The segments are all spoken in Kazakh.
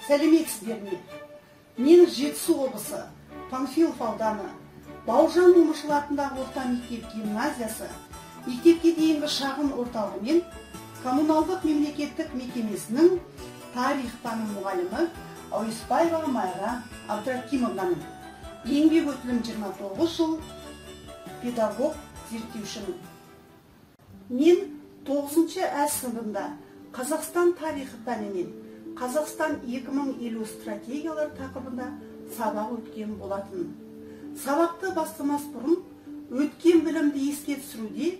Сәлеметсіздер ме? Мен Жетісу облысы, Панфилов ауданы, Бауыржан Момышұлы атындағы орта мектеп гимназиясы, мектепке дейінгі шағын орталығы мен коммуналдық мемлекеттік мекемесінің тарих пәні мұғалімі Әуесбаева Майра Абдракимовнаның. Еңбек өтілім 29 жыл, педагог зерттеушімін. Мен 9-шы ә сыныбында Қазақстан тарихы пәнінен Қазақстан 2050 стратегиялар тақырыбында сабақ өткен болатын. Сабақты бастамас бұрын өткен білімді еске түсіруде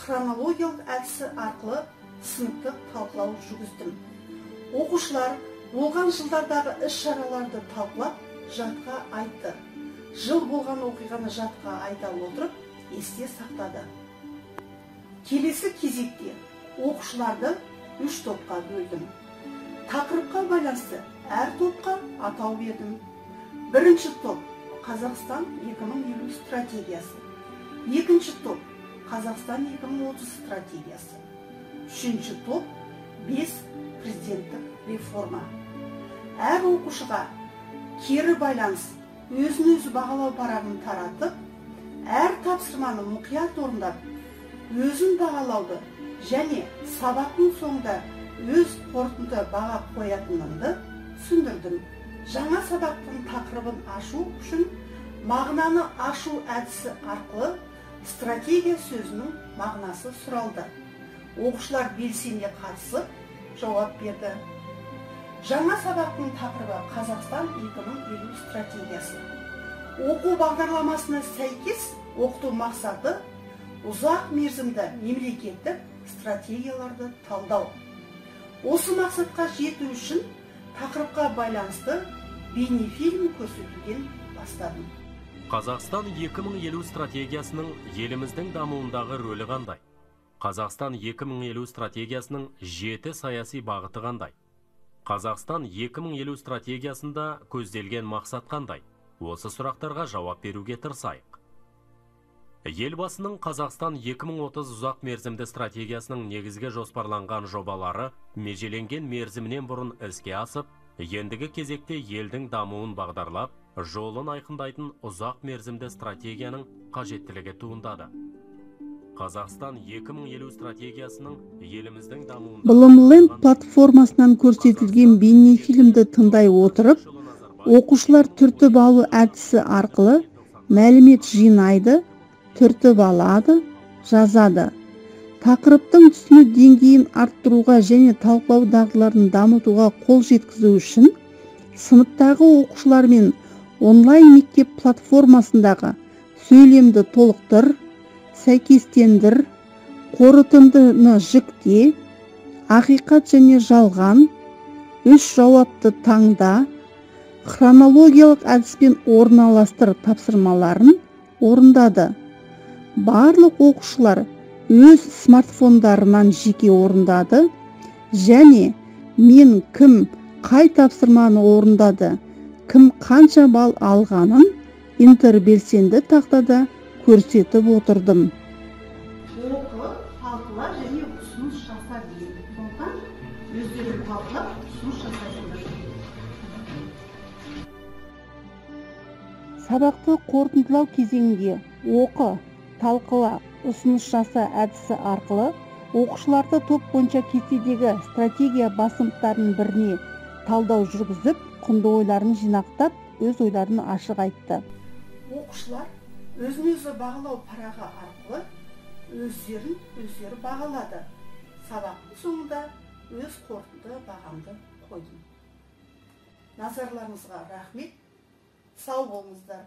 хронологиялық әдісі арқылы сыныптық талқылау жүргіздім. Оқушылар болған жылдардағы іс-шараларды талқылап жатқа айтты. Жыл болған оқиғаны жатқа айта отырып есте сақтады. Келесі кезекте оқушыларды 3 топқа бөлдім. Тақырыпқа байланысты әр топқа атау бердім. Бірінші топ Қазақстан 2050 стратегиясы. Екінші топ Қазақстан 2030 стратегиясы. Үшінші топ 5 президенттік реформа. Әр оқушыға кері байланыс, өзін өзі бағалау парағын таратып, әр тапсырманы мұқият орындап, өзін бағалауды және сабақтың соңында өз қорытынды баға қоятынымды түсіндірдім. Жаңа сабақтың тақырыбын ашу үшін мағынаны ашу әдісі арқылы стратегия сөзінің мағынасы сұралды. Оқушылар белсене қатысып жауап берді. Жаңа сабақтың тақырыбы Қазақстан 2050 стратегиясы. Оқу бағдарламасына сәйкес оқыту мақсаты ұзақ мерзімді мемлекеттік стратегияларды талдау. Осы мақсатқа жету үшін тақырыпқа байланысты бейнефильм көрсетуден бастадым. Қазақстан 2050 стратегиясының еліміздің дамуындағы рөлі қандай? Қазақстан 2050 стратегиясының 7 саяси бағыты қандай? Қазақстан 2050 стратегиясында көзделген мақсат қандай? Осы сұрақтарға жауап беруге тырысайық. Елбасының Қазақстан 2030 ұзақ мерзімді стратегиясының негізгі жоспарланған жобалары межеленген мерзімінен бұрын іске асып, ендігі кезекте елдің дамуын бағдарлап, жолын айқындайтын ұзақ мерзімді стратегияның қажеттілігі туындады. Қазақстан 2050 стратегиясының еліміздің дамуында Білімленд платформасынан көрсетілген бейнефильмді тыңдай отырып, оқушылар түртіп алу әдісі арқылы мәлімет жинайды, түртіп алады, жазады. Тақырыптың түсіну деңгейін арттыруға және талқылау дағдыларын дамытуға қол жеткізу үшін сыныптағы оқушылармен онлайн мектеп платформасындағы сөйлемді толықтыр, сәйкестендір, қорытындыны жікте, ақиқат және жалған, үш жауапты таңда, хронологиялық әдіспен орналастыр тапсырмаларын орындады. Барлық оқушылар өз смартфондарынан жеке орындады және мен кім қай тапсырманы орындады, кім қанша балл алғанын интербелсенді тақтада көрсетіп отырдым. Оқы, талқыла және ұсыныс жаса деген. Сондықтан өздерің талқылап ұсыныс жасайсыңдар. Сабақты қорытындылау кезеңінде оқы, талқыла, ұсыныс жаса әдісі арқылы оқушыларды топ бойынша кестедегі стратегия басымдықтарының біріне талдау жүргізіп, құнды ойларын жинақтап, өз ойларын ашық айтты. Оқушылар өзін өзі бағалау парағы арқылы өздерін өздері бағалады. Сабақтың соңында өз қорытынды бағамды қойдым. Назарларыңызға рахмет. Сау болыңыздар.